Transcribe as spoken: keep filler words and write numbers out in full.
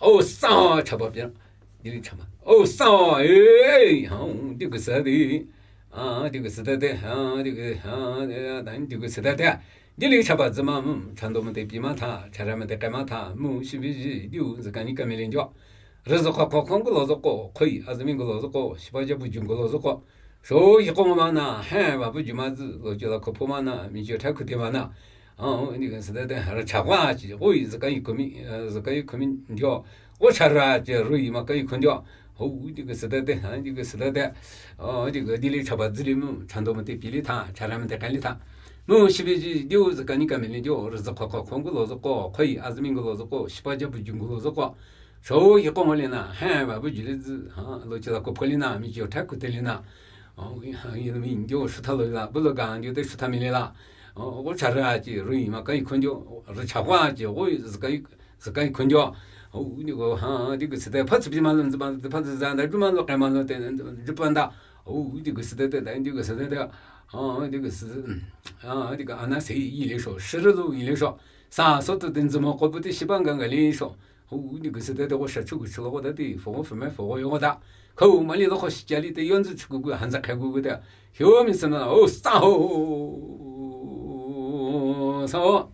O sa, chapa pia. Dili chapa. O sa, eh, ha, di gu sa di. A, di gu sa da de, ha, di gu, ha, da, di gu sa da de. Dili chapa zima, mm, chando mate pima tha, chara mate kama tha, mu shibi ji, diu zikani kamilin jo. Rizikwa kwa kwa gu lo zoko, koi, azmi gu lo zoko, shiba jabu jun gu lo zoko. So, yikong mana, he, ba bu juma zi, lo jula kopo mana, mi jo ta kuti mana. A, ni gu sa da de, ra chapa ji, oi, zikani kumi, eh, zikani kumi jo. O chara je rui ma kai khun jo. Ho, di gu sa da de, ha, di gu sa da de. O, di gu dili chapa zili mu, chando mate pili tha, chara mate kali tha. Mu shibi ji, diu zikani kamilin jo, rizikwa kwa kwa gu lo zoko, koi, azmi gu lo zoko, shiba jabu jun gu lo zoko. So, yikong le na, he, ba bu juli zi, ha, lo jula kopo le na, mi jo ta kuti le na. O, ha, yi mi jo shuta lo la, bu lo ga jo de shuta mi le la. O, o chara ji, rui ma kai khun jo, ra chapa ji, o, zikani zikani khun jo. O, di gu, ha, di gu sa da, pa tsu pi ma lo, zi ma, pa tsu za da, ju ma lo, kai ma lo, te, ju pa da. O, di gu sa da de, di gu sa da de. Ha, di gu sa, ha, di gu ana se yi le sho, shi ri lu yi le sho. Sa so tu den zi mo ko bu de shi ban gang ga le sho. O, di gu sa da de, wo sha chu gu chu lo wo da di, fo wo fe me fo wo yo wo da. Ko ma li lo ko shi ja li de, yon zi chu gu gu, han za kai gu gu de. Hyo mi sa na, o, sa ho. Sa ho.